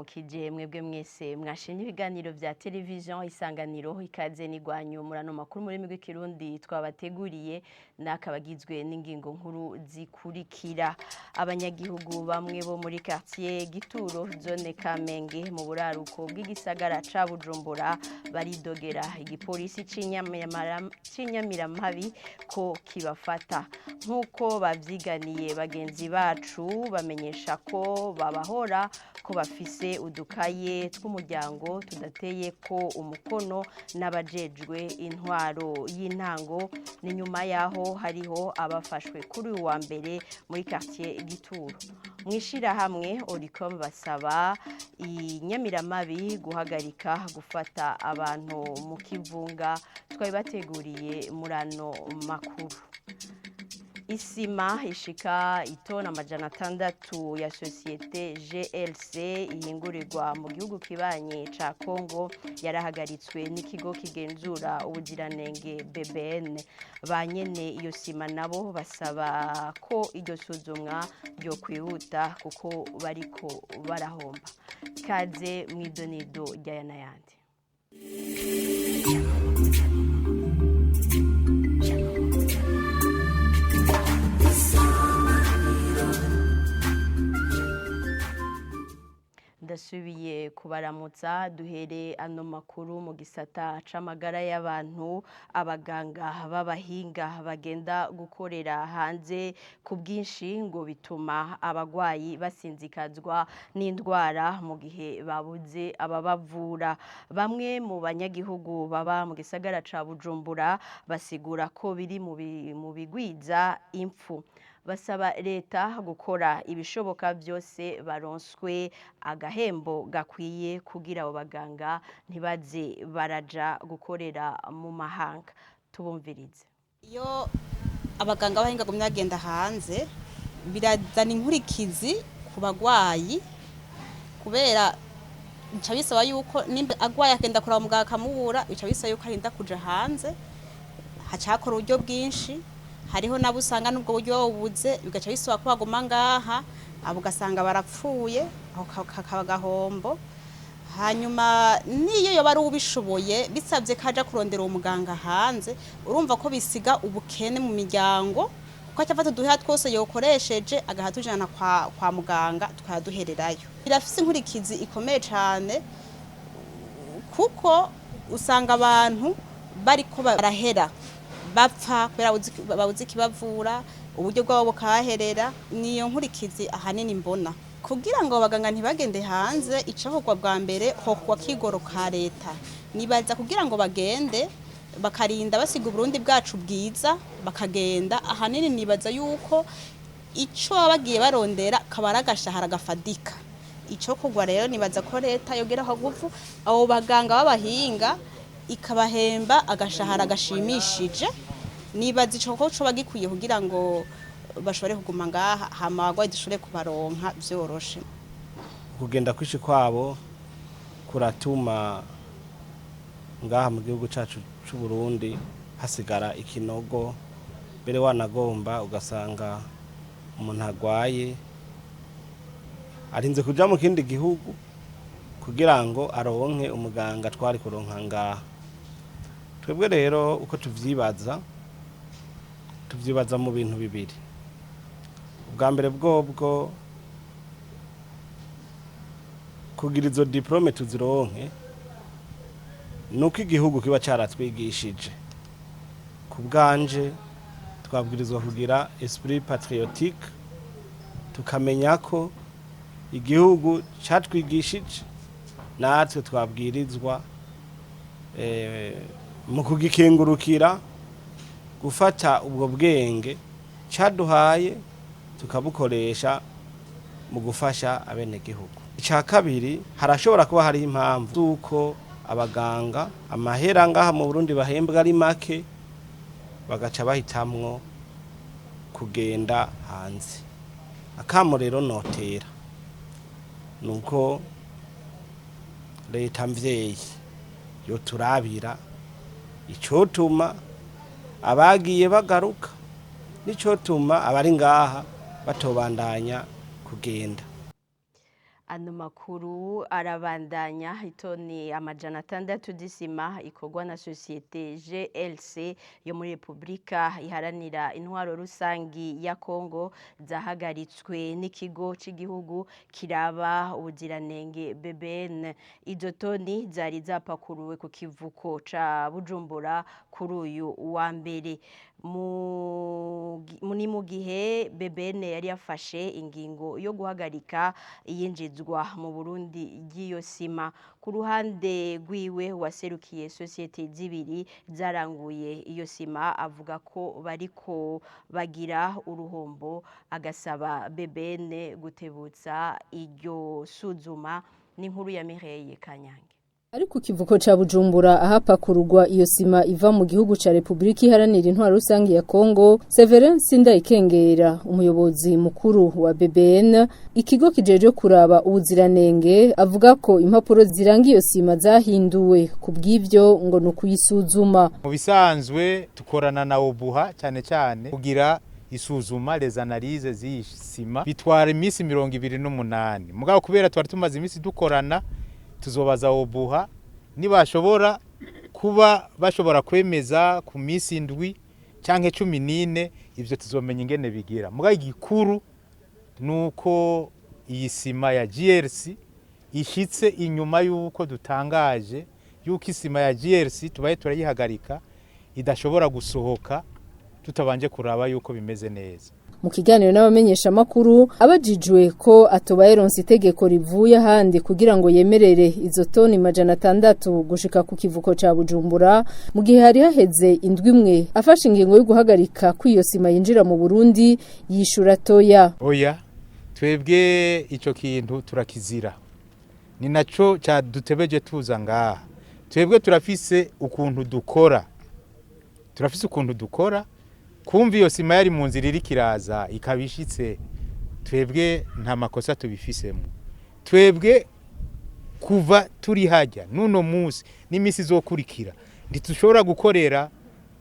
Ndabaramukije mwebwe mwese mwashimye ibiganiro vya televiziyo Isanganiro. Ikaze n'igwanyu muri ano makuru mu rurimi rw'Ikirundi twabateguriye, n'akabagizwe n'ingingo nkuru zikurikira. Abanyagihugu bamwe bo muri quartier Gituro, zone Kamenge, mu buraruko bw'igisagara ca Bujumbura, baridogera igipolisi c'Inyamiramabi ko kibafata nk'uko bavyiganiye bagenzi bacu. Bamenyesha ko babahora ko bafise udukaye tw'umuryango tudateye ko umukono n'abajejwe intwaro y'intango. Ni nyuma yaho hariho abafashwe kuri uyu wa mbere muri quartier Gituro. Mwishirahamwe Oricom basaba Inyamiramabi guhagarika gufata abantu mu kivunga. Twabibateguriye muri ano makuru. Isima ishika itona 600 ya société GLC ihingurirwa mu gihugu kibanye ca Congo yarahagaritswe n'ikigo kigenzura ubuziranenge BBN. Ba nyene iyo sima nabo basaba ko iryo suzumwa ryo kwihuta kuko bariko barahomba. Kaze mw'idonido ry'aya n'ayandi. Ndasubiye kubaramutsa. Duhere ano makuru mu gisata c'amagara y'abantu. Abaganga b'abahinga bagenda gukorera hanze ku bwinshi ngo bituma abagwayi basinzikazwa n'indwara mu gihe babuze ababavura. Bamwe mu banyagihugu baba mu gisagara ca Bujumbura basigura ko biri mu bigwiza impfu. Basaba leta gukora ibishoboka byose baronswe agahembo gakwiye kugira abo baganga ntibaze baraja gukorera mu mahanga. Tubumvirize. Iyo abaganga b'abahinga bagumye bagenda hanze, birazana inkurikizi ku bagwayi, kubera bica bisaba yuko nimba agwaye akagenda kuraba muganga akamubura, bica bisaba yuko arinda kuja hanze, haca hakora uburyo bwinshi. Hariho nabo usanga n'ubwo buryo babubuze, bigaca bisaba ko baguma ngaha, abo ugasanga barapfuye, aho kakaba agahombo. Hanyuma niyo yoba ari ubishoboye, bisabye ko aja kurondera uwo muganga hanze, urumva ko bisiga ubukene mu miryango, kuko aca afata uduhera twose yokoresheje agaha tujana kwa muganga tukayaduhererayo. Birafise inkurikizi ikomeye cane, kuko usanga abantu bariko barahera bapfa kubera babuze ikibavura, uburyo bwabo bukahaherera. Niyo nkurikizi ahanini mbona. Kugira ngo abaganga ntibagende hanze, icokorwa bwa mbere hokorwa akigoro ka leta, nibaza, kugira ngo bagende bakarinda basiga Uburundi bwacu bwiza bakagenda. Ahanini nibaza yuko ico baba bagiye barondera kaba ari agashahara gafadika. Icokorwa rero, nibaza ko leta yogera hagufu abo baganga b'abahinga ikabahemba agashahara gashimishije. Nibaza ico ko coba gikwiye kugira ngo bashobore kuguma ngaha, hama abagwayi dushobore kubaronka vyoroshe. Kugenda kwishi kwabo kuratuma ngaha mu gihugu cacu c'u Burundi hasigara ikinogo. Mbere wanagomba ugasanga umuntu agwaye arinze kuja mu kindi gihugu kugira ngo aronke umuganga twari kuronka ngaha. Twebwe rero uko tuvyibaza, tuvyibaza mu bintu bibiri. Ubwa mbere bwobwo, kugira izo diplômes tuzironke nuko igihugu kiba caratwigishije. Ku bwanje, twabwirizwa kugira esprit patriotique, tukamenya ko igihugu catwigishije, natwe twabwirizwa mu kugikengurukira, gufata ubwo bwenge caduhaye tukabukoresha mu gufasha abenegihugu. Icya kabiri, harashobora kuba hariho impamvu z'uko abaganga amahera ngaha mu Burundi bahembwa ari make, bagaca bahitamwo kugenda hanze. Akamo rero notera nuko leta mvyeyi yoturabira icotuma abagiye bagaruka n'icotuma abari ngaha batobandanya kugenda. Ano makuru arabandanya. Itoni 600 d'isima ikorwa na société GLC yo muri Republika Iharanira Intwaro Rusangi ya Kongo zahagaritswe n'ikigo c'igihugu kiraba ubuziranenge BBN. Izo toni zari zapakuruwe ku kivuko ca Bujumbura kuri uyu wa mbere. Ni mu gihe BBN yari yafashe ingingo yo guhagarika iyinjizwa mu Burundi ry'iyo sima. Ku ruhande rwiwe, waserukiye société zibiri zaranguye iyo sima avuga ko bariko bagira uruhombo, agasaba BBN gutebutsa iryo suzuma. N'inkuru ya Mireille Kanyange. Ariko kivuko ca Bujumbura ahapakururwa iyo sima iva mu gihugu ca Republika Iharanira Intwaro Rusangi ya Kongo, Severin Sindayikengera, umuyobozi mukuru wa BBN, ikigo kijeje kuraba ubuziranenge, avuga ko impapuro ziranga iyo sima zahinduwe, kubw'ivyo ngo nukuyisuzuma. Mu bisanzwe tukorana na Obuha cyane cyane kugira isuzuma, les analyses z'iyi sima bitwara iminsi 28. Mugabo kubera twari tumaze iminsi dukorana, tuzobaza Obuha nibashobora kuba bashobora kwemeza ku minsi 7 canke 14. Ivyo tuzomenya ingene bigira. Mugabo igikuru nuko iyi sima ya GLC ishitse inyuma yuko dutangaje yuko isima ya GLC tubaye turayihagarika, idashobora gusohoka tutabanje kuraba yuko bimeze neza. Mu kiganiro n'abamenyesha makuru, abajijwe ko atoba yaronse itegeko rivuye ahandi kugira ngo yemerere izo toni 600 gushika ku kivuko ca Bujumbura mu gihe hari haheze indwi imwe afashe ingingo yo guhagarika ko iyo sima yinjira mu Burundi, yishura toya. Oya, twebwe ico kintu turakizira, ni naco cadutebeje tuza ngaha. Twebwe turafise ukuntu dukora, turafise ukuntu dukora. Kumva iyo sima yari mu nzira iriko iraza ikaba ishitse, twebwe nta makosa tubifisemo. Twebwe kuva turi hajya n'uno munsi n'imisi izokurikira, ntitushobora gukorera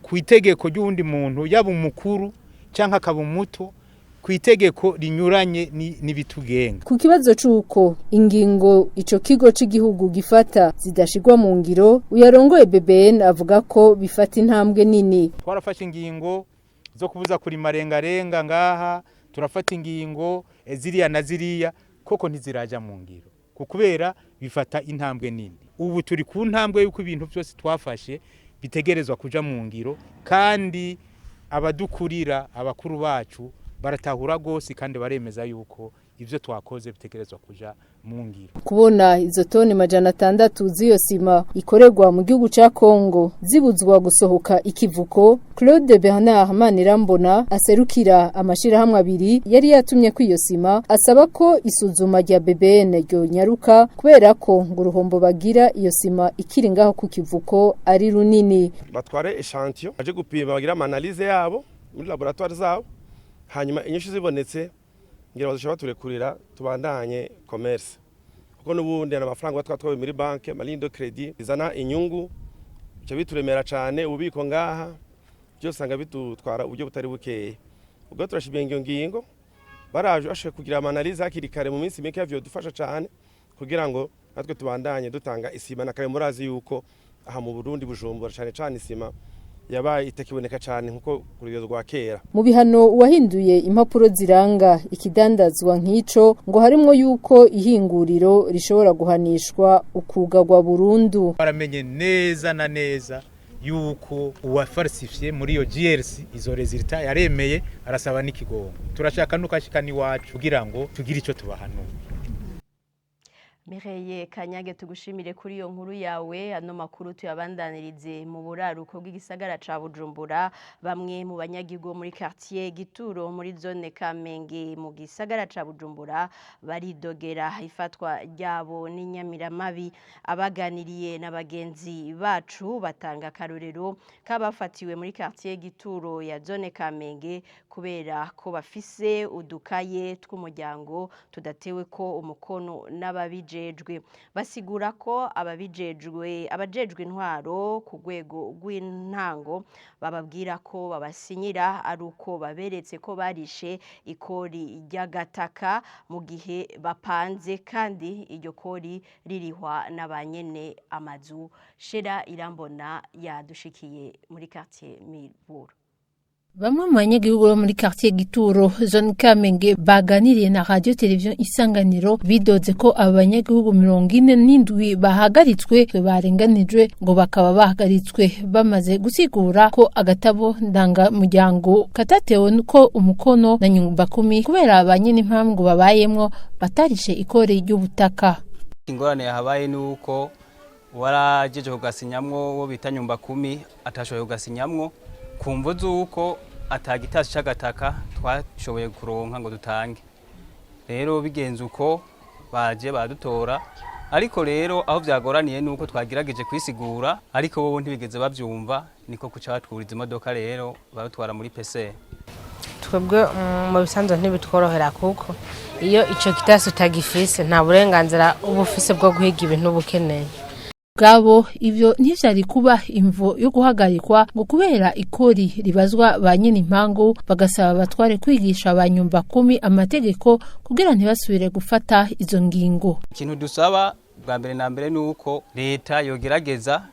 ku itegeko ry'uwundi muntu, yaba umukuru cyangwa akaba umuto, ku itegeko rinyuranye n'ibitugenga. Ku kibazo c'uko ingingo ico kigo c'igihugu gifata zidashigwa mu ngiro, uyarongoye BBN avuga ko bifata intambwe nini. Twarafashe ingingo zo kubuza kurima rengarenga ngaha, turafata ingingo ziriya na ziriya, koko ntiziraja mu ngiro kubera bifata intambwe nini. Ubu turi ku ntambwe y'uko ibintu byose twafashe bitegerezwa kuja mu ngiro, kandi abadukurira, abakuru bacu, baratahura rwose kandi baremeza yuko ibyo twakoze bitegerezwa kuja mu ngiro. Kubona izo toni 600 z'iyo sima ikorerwa mu gihugu ca Kongo zibuzwa gusohoka ikivuko, Claude Bernard Manirambona aserukira amashirahamwe abiri yari yatumye ko iyo sima asaba ko isuzuma rya BBN ryo nyaruka, kubera ko ngo uruhombo bagira iyo sima ikiri ngaho ku kivuko ari runini. Batware échantillon, baje gupima, bagira ama analyses yabo muri laboratoire zabo, hanyuma inyishu zibonetse ngira bazoshobora turekurira tubandanye commerce, kuko n'ubundi hari amafaranga twatwaye muri banque, ama lignes de crédit izana inyungu, bica bituremera cane ububiko ngaha, byose usanga bidutwara uburyo butari bukeye. Ubwo turashimiye iyo ngingo, baraje bashoboye kugira ama analyses hakiri kare mu minsi mike vyodufasha cane kugira ngo natwe tubandanye dutanga isima. Na kare murazi yuko aha mu Burundi, Bujumbura cane cane, isima yabaye itakiboneka cane nkuko ku rugero rwa kera. Mu bihano uwahinduye impapuro ziranga ikidandazwa nk'ico, ngo harimwo yuko ihinguriro rishobora guhanishwa ukugagwa burundu. Baramenye neza na neza yuko uwafalsifiye muri iyo GLC izo résultats yaremeye, arasaba n'ikigongo. Turashaka nuko ashika n'iwacu kugira ngo tugire ico tubahanura. Mireye Kanyage, tugushimire kuri iyo nkuru yawe. Ano makuru tuyabandanirize mu buraruko bw'igisagara ca Bujumbura. Bamwe mu banyagihugu muri quartier Gituro muri zone Kamenge mu gisagara ca Bujumbura baridogera ifatwa ryabo n'inyamiramabi. Abaganiriye na bagenzi bacu batanga akarorero kabafatiwe muri quartier Gituro ya zone Kamenge. kubera ko bafise udukaye tw'umuryango tudatewe ko umukono n'ababijejwe. Basigura ko ababijejwe, abajejwe intwaro ku rwego rw'intango, bababwira ko babasinyira ari uko baberetse ko barishe ikori ry'agataka mu gihe bapanze, kandi iryo kori ririhwa na ba nyene amazu. Shera Irambona yadushikiye muri quartier Miburo. Bamwe mu banyagihugu bo muri quartier Gituro, zone Kamenge, baganiriye na Radio Television Isanganiro, bidoze ko aba banyagihugu 47 bahagaritswe barenganijwe, ngo bakaba bahagaritswe bamaze gusigura ko agatabo ndangamuryango katatewe ko umukono na nyumba kumi kubera ba nyene impamvu babayemwo batarishe ikore ry'ubutaka. Ingorane yahabaye ni uko warajeje kugasinyamwo, wo bita nyumba kumi, atashoboye kugasinyamwo ku mvo z'uko atagitasi c'agataka twashoboye kuronka ngo dutange. Rero bigenze uko, baje badutora. Ariko rero aho vyagoraniye nuko twagerageje kwisigura, ariko bobo ntibigeze bavyumva, niko kuca batwuriza imodoka, rero badutwara muri PCR. Twebwe mu bisanzwe ntibitworohera, kuko iyo ico kitasi utagifise nta burenganzira uba ufise bwo guhiga ibintu uba ukeneye. Bwabo ivyo ntivyari kuba imvo yo guhagarikwa, ngo kubera ikori ribazwa ba nyene impangu. Bagasaba abatware kwigisha ba nyumba kumi amategeko kugira ntibasubire gufata izo ngingo. Ikintu dusaba bwa mbere na mbere ni uko leta yogerageza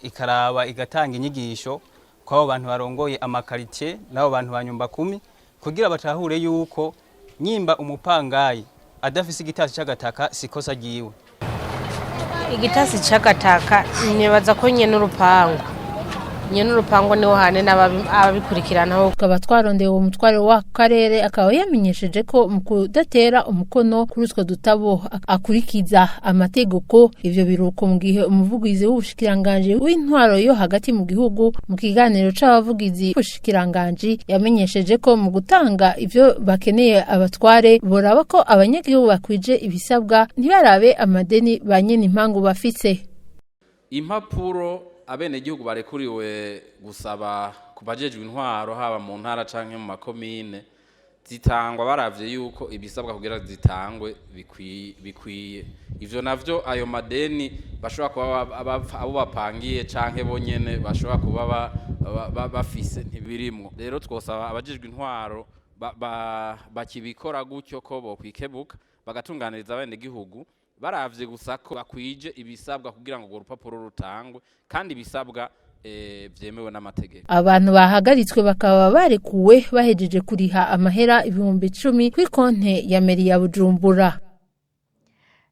ikaraba, igatanga inyigisho kw'abo bantu barongoye amakaritiye n'abo bantu ba nyumba kumi, kugira batahure yuko nyimba umupangayi adafise igitasi c'agataka sikosa ryiwe. Igitasi c'agataka, nibaza ko nyene urupangu niwo hane ababikurikiranaho. Tukaba twarondeye uwo mutware w'akarere, akaba yamenyesheje ko mu kudatera umukono kuri utwo dutabo akurikiza amategeko. Ivyo biruko mu gihe umuvugizi w'ubushikiranganji w'intwaro yo hagati mu gihugu, mu kiganiro c'abavugizi b'ubushikiranganji, yamenyesheje ko mu gutanga ivyo bakeneye abatware boraba ko abanyagihugu bakwije ibisabwa, ntibarabe amadeni ba nyene impangu bafise. Impapuro abenegihugu barekuriwe gusaba ku bajejwe intwaro, haba mu ntara canke mu makomine, zitangwa baravye yuko ibisabwa kugira zitangwe bikwiye. Ivyo navyo, ayo madeni bashobora kuba abo bapangiye canke bonyene bashobora kuba bafise, ntibirimwo. Rero twosaba abajejwe intwaro bakibikora gutyo ko bokwikebuka, bagatunganiriza abenegihugu baravye gusa ko bakwije ibisabwa kugira ngo urwo rupapuro rutangwe, kandi ibisabwa vyemewe n'amategeko. Abantu bahagaritswe bakaba barekuwe bahejeje kuriha amahera 10,000 kuri konte ya meri ya Bujumbura.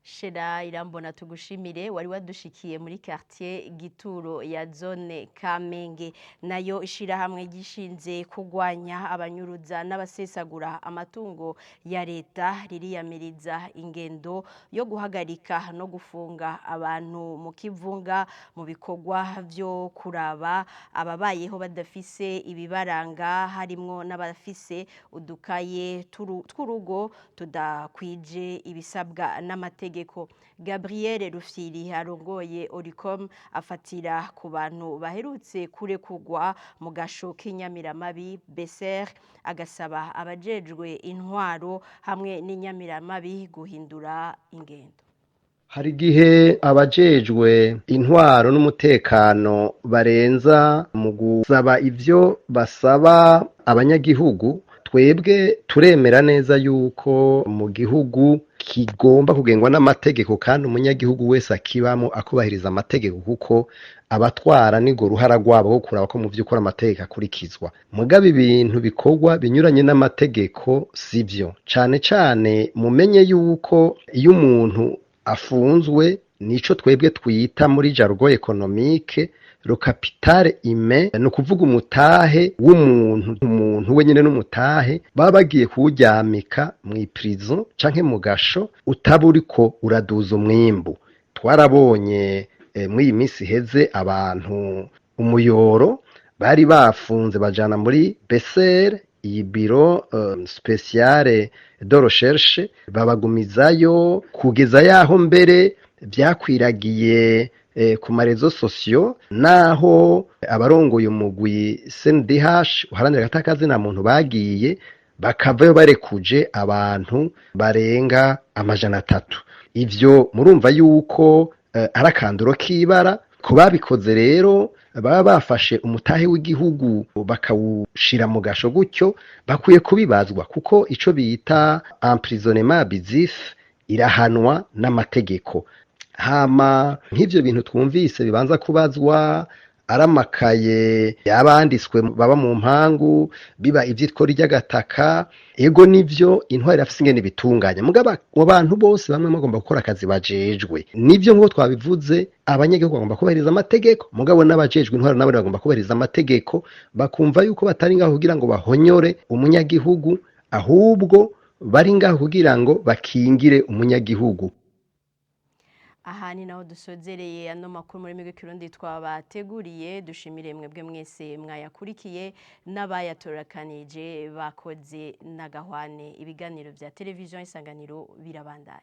Shera Irambona, tugushimire, wari wadushikiye muri quartier Gituro ya zone Kamenge. Nayo ishirahamwe gishinze kugwanya abanyuruza n'abasesagura amatungo ya leta ririyamiriza ingendo yo guhagarika no gufunga abantu mu kivunga mu bikorwa vyo kuraba ababayeho badafise ibibaranga, harimwo n'abafise udukaye tw'urugo tudakwije ibisabwa n'amategeko. Gabriel Rufyiri arongoye Oricom afatira ku bantu baherutse kurekugwa mu gasho k'inyamiramabi BCR, agasaba abajejwe intwaro hamwe n'inyamiramabi guhindura ingendo. Hari igihe abajejwe intwaro n'umutekano barenza mu gusaba ivyo basaba abanyagihugu. Twebwe turemera neza yuko mu gihugu kigomba kugengwa n'amategeko, kandi umunyagihugu wese akibamo akubahiriza amategeko, kuko abatwara nigo ruhara rwabo rwo kuraba ko mu vy'ukuri amategeko akurikizwa. Mugabo ibintu bikorwa binyuranye n'amategeko sivyo. Cane cane mumenye yuko iyo umuntu afunzwe, nico twebwe twita muri jargon économique le capital humain, ni ukuvuga umutahe w'umuntu. Umuntu wenyine n'umutahe baba bagiye kuwuryamika mw'iprison canke mu gasho, utaba uriko uraduza umwimbu. Twarabonye muri iyi minsi iheze abantu umuyoro bari bafunze bajana muri BCR, iyi bureau spéciale de recherche, babagumizayo kugeza yaho mbere Byakwiragiye ku ma réseaux sociaux, naho abarongoye umugwi CNDH uharanira agateka na muntu bagiye bakavayo barekuje abantu barenga 300. Ivyo murumva yuko ari akanduro k'ibara ku babikoze. Rero baba bafashe umutahe w'igihugu bakawushira mu gasho gutyo, bakwiye kubibazwa, kuko ico bita emprisonnement abusif irahanwa n'amategeko. Hama nk'ivyo bintu twumvise bibanza kubazwa, ari amakaye yabanditswe baba mu mpangu, biba ivyitwa ry'agataka, ego nivyo, intwari irafise ingene bitunganya. Mugabo abantu bose bamwe bagomba gukora akazi bajejwe. Nivyo, nk'uko twabivuze, abanyagihugu bagomba kubahiriza amategeko, mugabo n'abajejwe intwaro nabo bagomba kubahiriza amategeko, bakumva yuko batari ngaho kugira ngo bahonyore umunyagihugu, ahubwo bari ngaho kugira ngo bakingire umunyagihugu. Aha ni naho dusozereye ano makuru muri rurimi rw'ikirundi twabateguriye. Dushimire mwebwe mwese mwayakurikiye n'abayatorakanije bakoze n'agahwane. Ibiganiro bya Televiziyo Isanganiro birabandanya.